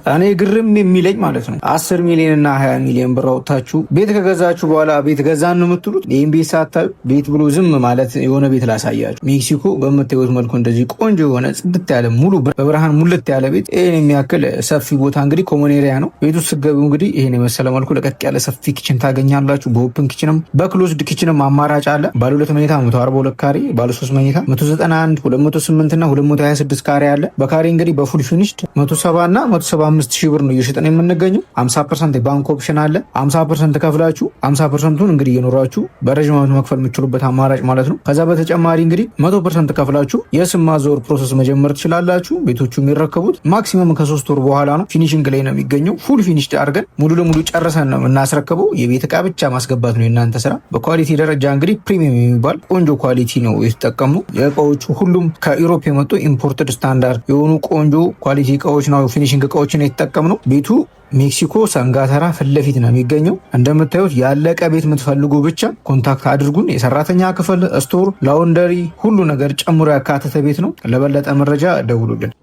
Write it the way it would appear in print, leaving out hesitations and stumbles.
እኔ ግርም የሚለኝ ማለት ነው 10 ሚሊዮን እና 20 ሚሊዮን ብር አውጥታችሁ ቤት ከገዛችሁ በኋላ ቤት ገዛን ነው የምትሉት። ይህም ቤት ሳታዩ ቤት ብሎ ዝም ማለት። የሆነ ቤት ላሳያችሁ። ሜክሲኮ በምታዩት መልኩ እንደዚህ ቆንጆ የሆነ ጽድት ያለ ሙሉ በብርሃን ሙልት ያለ ቤት፣ ይህን የሚያክል ሰፊ ቦታ እንግዲህ common area ነው። ቤቱ ስትገቡ እንግዲህ ይህን የመሰለ መልኩ ለቀቅ ያለ ሰፊ kitchen ታገኛላችሁ። በ open kitchen ም በ closed kitchen ም አማራጭ አለ። ባለ ሁለት መኝታ 142 ካሬ፣ ባለ ሶስት መኝታ 191፣ 208 እና 226 ካሬ አለ። በካሬ እንግዲህ በ full finished 170 እና 175 ሺህ ብር ነው እየሸጥን የምንገኘው። 50% የባንክ option አለ። 50% ከፍላችሁ 50%ቱን እንግዲህ እየኖራችሁ በረዥም ዓመት መክፈል የምትችሉበት አማራጭ ማለት ነው። ከዛ በተጨማሪ እንግዲህ 100% ከፍላችሁ የስም ማዞር process መጀመር ትችላላችሁ። ቤቶቹ የሚረከቡት maximum ከ3 ወር በኋላ ነው። Finishing ላይ ነው የሚገኘው። Full finished አድርገን ሙሉ ለሙሉ ጨርሰን ነው የምናስረክበው። የቤት እቃ ብቻ ማስገባት ነው የእናንተ ስራ። በ quality ደረጃ እንግዲህ premium የሚባል ቆንጆ quality ነው የተጠቀምነው። የእቃዎቹ ሁሉም ከ Europe የመጡ imported standard የሆኑ ቆንጆ quality እቃዎች ነው፣ finishing እቃዎችን የተጠቀምነው። ቤቱ ሜክሲኮ ሰንጋተራ ፊት ለፊት ነው የሚገኘው። እንደምታዩት ያለቀ ቤት የምትፈልጉ ብቻ contact አድርጉን። የሰራተኛ ክፍል፣ store፣ laundry ሁሉ ነገር ጨምሮ ያካተተ ቤት ነው። ለበለጠ መረጃ ደውሉልን።